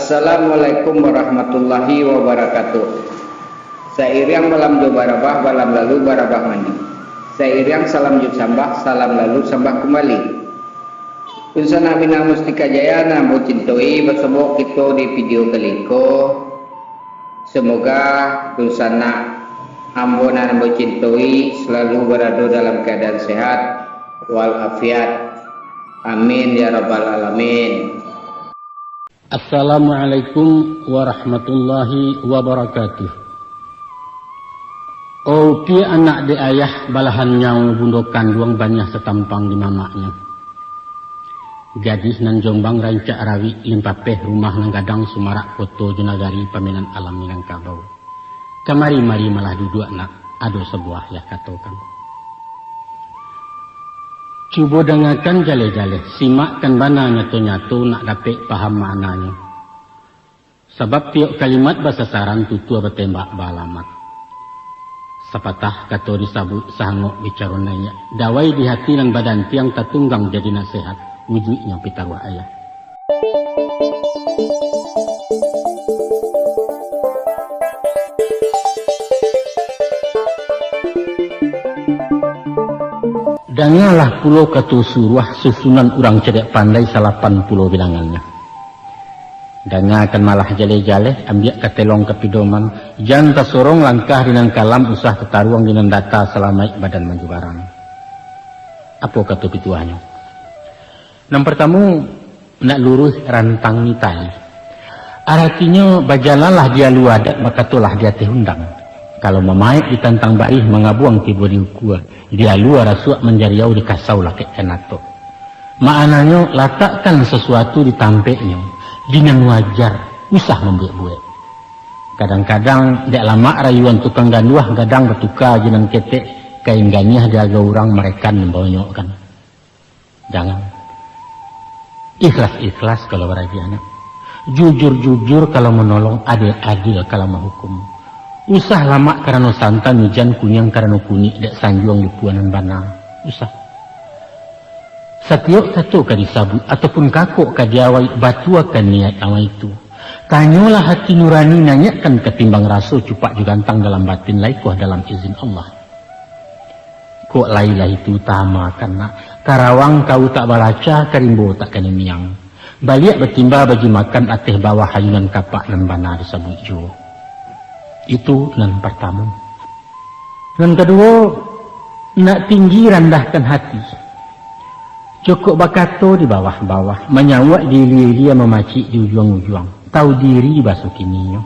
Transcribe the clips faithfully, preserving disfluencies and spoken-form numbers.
Assalamualaikum warahmatullahi wabarakatuh. Sairiang balam jo barabah, balam lalu barabah mandi. Sairiang salam jo sambah, salam lalu sambah kumbali. Dunsanak Minang Mustika Jaya nan ambo cintoi, basobok kito di video kali ko. Semoga dunsanak ambo nan ambo cintoi selalu barado dalam keadaan sehat walafiat. Amin ya rabbal alamin. Assalamualaikum warahmatullahi wabarakatuh. Opiak anak dek ayah, balahan nyawo bundo kanduang, baniah satampang di mamaknyo. Gadih nan jombang rancak rawik, limpapeh rumah nan gadang, sumarak koto jo nagari, paminan alam Minangkabau. Kamari-mari malah duduak nak, ado sabuah yah katokan. Cubo dangakan jaleh-jaleh, simakkan bana nyato-nyato, nak dapek paham maknanyo. Sabab tiok kalimat basasaran, tutua batembak baalamat. Sapatah kato disabuik, sahangok bicaro naiak, dawai di hati nan badantiang, tatunggang jadi nasehat, wujuiknyo pitaruah ayah. Dangalah pulo kato suruah, susunan urang cadiak pandai, salapan pulo bilangannyo. Dangakan malah jaleh-jaleh, ambiak katelong ka pidoman, jan tasorong langkah di nan kalam, usah tataruang di nan data, salamaik badan manjubarang. Apo kato pituahnyo? Nan partamo, nak luruih rantangi tali. Aratinyo, bajalanlah di alua adat, bakatolah di ateh undang. Kalau mamaek ditantang barih, mangabuang tibo di ukua, di alua rasuak manjariau, di kasau lakek ka natok. Maknanyo, latakkan sasuatu di tampeknyo, di nan wajar, usah mambuek-buek. Kadang-kadang, dek lamak rayuan tukang ganduah, gadang batuka jo nan ketek, kain ganiah di agau urang, marekan mambonyokkan. Jangan. Ikhlas-ikhlas kalau baragiah nak. Jujur-jujur kalau manolong, adil-adil kalau mahukum. Usah lamak karano santan, ujan kuniang karano kunik, dek sanjuang di puan nan bana. Usah. Satiok kato ka disabuik, ataupun kakok ka diawai, batuakan niaik awai tu. Tanyolah hati nurani, naiakkan katimbang raso, cupak jo gantang dalam batin, lai koh dalam izin Allah. Kok lai lah itu utamakan nak, karawang kawu tak balaca, ka rimbo tak kanai miang. Baliak batimba bajimakan, ateh bawah ayunan kapak, nan bana disabuik juo. Itu nan partamo. Nan kaduo, nak tinggi randahkan hati. Cokok bakato di bawah-bawah, manyauak di ilia-ilia, mamacik di ujuang-ujuang. Tau diri baso kininyo.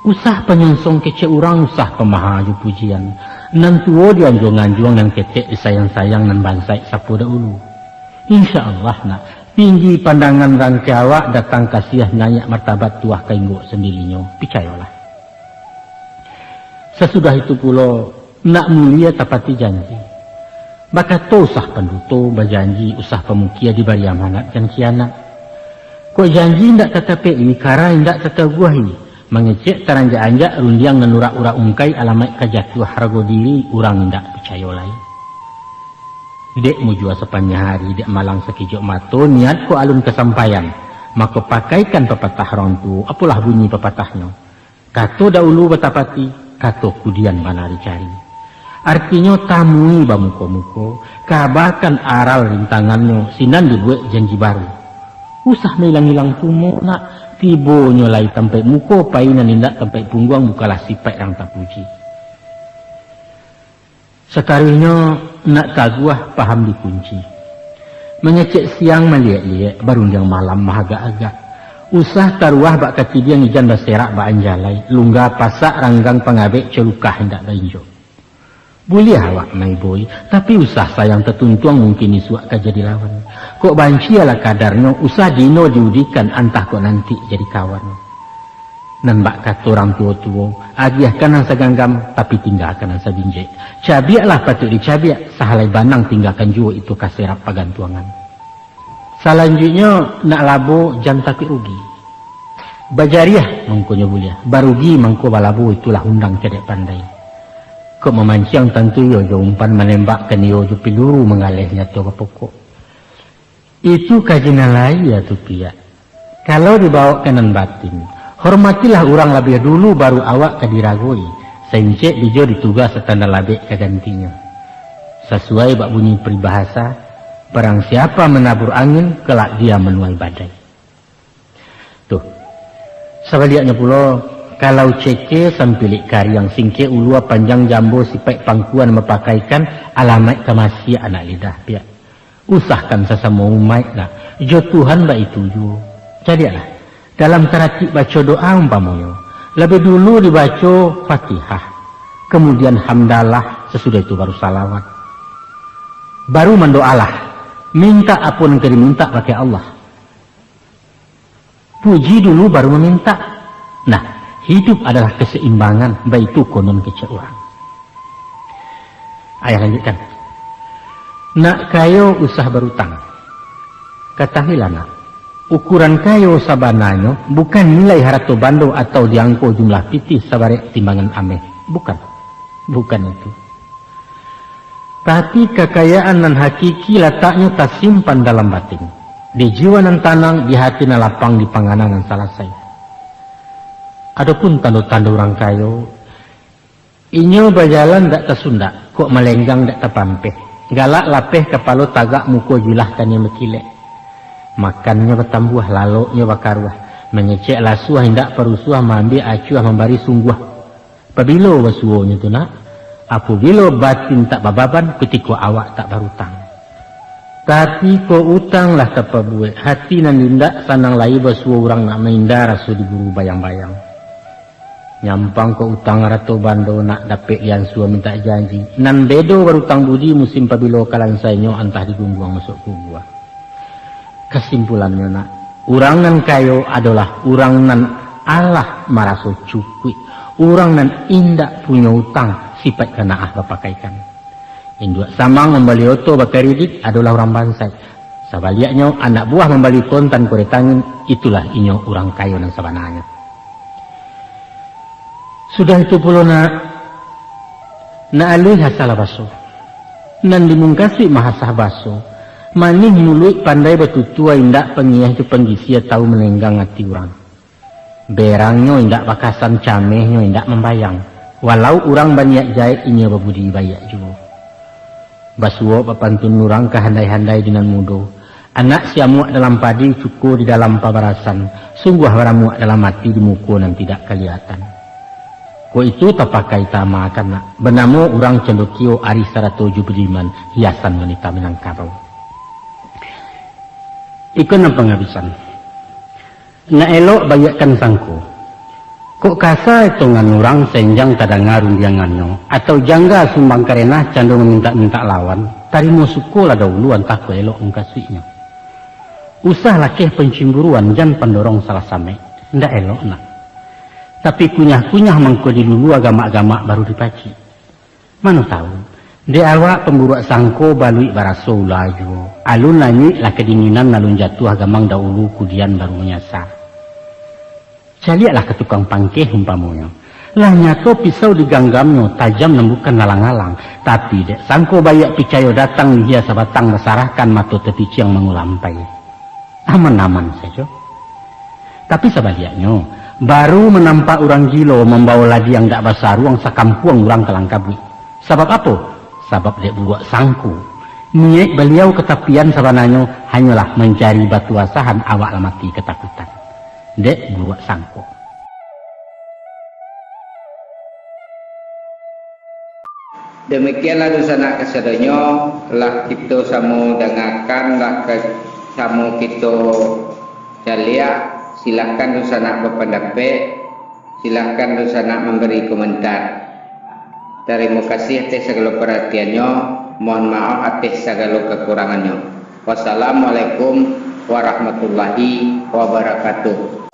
Usah panyonsong kecek urang, usah pamaha jo pujian. Nan tuo dianjuang-anjuang, nan ketek disayang-sayang, nan bansaik sapo dahulu. Insya Allah nak, tinggi pandangan rangkai awak, datang kasiah naiak martabat, tuah ka inggok sandirinyo. Picayolah. Sasudah itu pulo, nak mulia tapati janji. Bakato usah panduto, bajanji usah pamukia, dibari amanat jan khianat. Kok janji indak tatapek-i, kara indak tataguah-i, mangecek taranjak-anjak, rundiang nan urak-urak ungkai, alamaik ka jatuah harago diri, urang indak picayo lai. Dek mujua sapanjang hari, dek malang sakijok mato, niat kok alun kasampaian, mako pakaikan papatah urang tuo. Apolah bunyi papatahnyo? Kato dahulu batapati, kato kudian bana dicari. Artinyo, tamui bamuko-muko, kabakan aral rintangannyo, sinan dibuek janji baru. Usah mailang-ilang tumo nak, tibonyo lai tampaik muko, pai nan indak tampaik pungguang, bukanlah sipaik nan tapuji. Sakaruihnyo, nak taguah paham dikunci. Mangecek siang maliek-liek, barundiang malam mahagak-agak. Usah taruah bak katidiang, ijan baserak bak anjalai, lungga pasak ranggang pangabek, calukah indak bainjok. Buliah awak maiboi, tapi usah sayang tatuntuang, mungkin isuak ka jadi lawan. Kok banci ala kadarnyo, usah dino diudikan, antah kok nanti jadi kawan. Nan bak kato urang tuo-tuo, agiahkan nan saganggam, tapi tinggakan nan sabinjek. Cabiaklah patuik dicabiak, sahalai banang tinggakan juo, itu ka serap pagantuangan. Salanjuiknyo, nak labo jan takuik rugi. Bajariah mangkonyo buliah, barugi mangko balabo, itulah undang cadiak pandai. Kok mamanciang tantu iyo jo umpan, manembak kan iyo jo piluru, manggaleh nyato bapokok. Itu kaji nan lai, ya tu piak. Kalau dibaok ka nan batin, hormatilah urang labiah dulu, baru awak ka diragoi, saincek bijo dituga satanda labek ka gantinyo. Sasuai bak bunyi paribahasa, barang siapa manabur angin, kelak dia manuai badai. Tuh. Sabaliaknyo pulo, kalau ceke sampilik kariang, singkek ulua, panjang jambo, sipaik pangkuan mapakaikan, alamaik ka masiak anak lidah piak. Usahkan sasamo umaik nak, jo Tuhan baitu juo. Caliaklah, dalam taratik baco doa umpamonyo, labiah dulu dibaco Fatihah, kamudian hamdalah, sasudah itu baru salawat. Baru mandoalah, mintak apo nan ka dimintak bakeh Allah. Puji dulu baru mamintak. Nah, hidup adalah kasaimbangan, baitu konon kecek urang. Ayah lanjutkan. Nak kayo usah barutang. Katahuilah nak, ukuran kayo sabananyo bukan nilai harato bando atau diangko jumlah pitih sabarek timbangan ameh. Bukan. Bukan itu. Tapi kakayaan nan hakiki lataknyo tasimpan dalam batin, di jiwa nan tanang, di hati nan lapang, di pangana nan salasai. Adopun tando-tando urang kayo, inyo bajalan dak tasundak, kok malenggang dak tapampeh, galak lapeh kapalo tagak, muko jilah taniang bakilek. Makannyo batambuah, laloknyo bakaruah, mangecek lasuah indak parusuah, maambiak acuah mambari sungguah. Pabilo basuonyo tu nak? Apabilo batin tak bababan, kutiko awak tak barutang. Tapi kok utang lah tapabuek, hati nan indak sanang lai basuo urang nak mainda raso diburu bayang-bayang. Nyampang kok utang arato bando nak dapek diansua mintak janji, nan bedo barutang budi musim pabilo ka lansainyo antah digungguang masuak kubua. Kasimpulannyo nak, urang nan kayo adolah urang nan alah maraso cukuik, urang nan indak punyo utang, sipaik kanaah bapakaikan. Induak samang mambali oto bakaridik adolah urang bansaik. Sabaliaknyo, anak buah mambali kontan koreta angin, itulah inyo urang kayo nan sabananyo. Sudah itu pulo nak, nak aluih asalah baso. Nan dimungkasuik mahasah baso, manih muluik pandai batutua, indak pangiah jo panggisia, tahu manenggang ati urang. Berangnyo indak bakasan, camehnyo indak mambayang. Walau urang baniaik jahek, inyo babudi baiak juo. Basuok bapantun urang ka handai-handai di nan mudo. Anak siamuak dalam padi, cuko di dalam pabarasan, sungguah baramuak dalam ati di muko nan tidak kalihatan. Kok itu tapakai taamakan nak, banamo urang Condokio, ari sarato jo budiman, hiasan wanita Minangkabau. Iko nan pangabisan. Nak elok baiakkan sangko. Kok kasa etongan urang sainjang tadanga rundiangannyo, atau jangga sumbang karenah cando mamintak-mintak lawan, tarimo sukolah daulu antah kok elok mungkasuiknyo. Usah lakeh pancimburuan, jan pandorong salah samek, ndak elok nak. Tapi kunyah-kunyah mangko dilulua, gamak-gamak baru dipacik. Mano tahu, dek awak pamburuak sangko baluik baraso ula juo. Alun lanyuik lah kadinginan, alun jatuah gamang daulu kudian baru manyasa. Caliaklah ka tukang pangkeh umpamonyo. Lah nyato pisau diganggamnyo, tajam nan bukan alang-alang. Tapi dek sangko baiak picayo datang, hia sabatang basarahkan, mato tapiciang mangulampai. Aman-aman sajo. Tapi sabaliaknyo, baru manampak urang gilo mambawo ladiang dak basaruang, sakampuang urang kalangkabuik. Sabab apo? Sabab dek buruak sangko. Niaik baliau ka tapian sabananyo hanyolah mancari batu asahan, awak lah mati katakutan. Dek buruak sangko. Demikianlah dunsanak kasadonyo, lah kito samo dangakan, lah ka-, samo kito caliak. Silahkan dunsanak bapandapek, silahkan dunsanak mambari komentar. Tarimo kasih ateh sagalo paratiannyo, mohon maaf ateh sagalo kakurangannyo. Wassalamualaikum warahmatullahi wabarakatuh.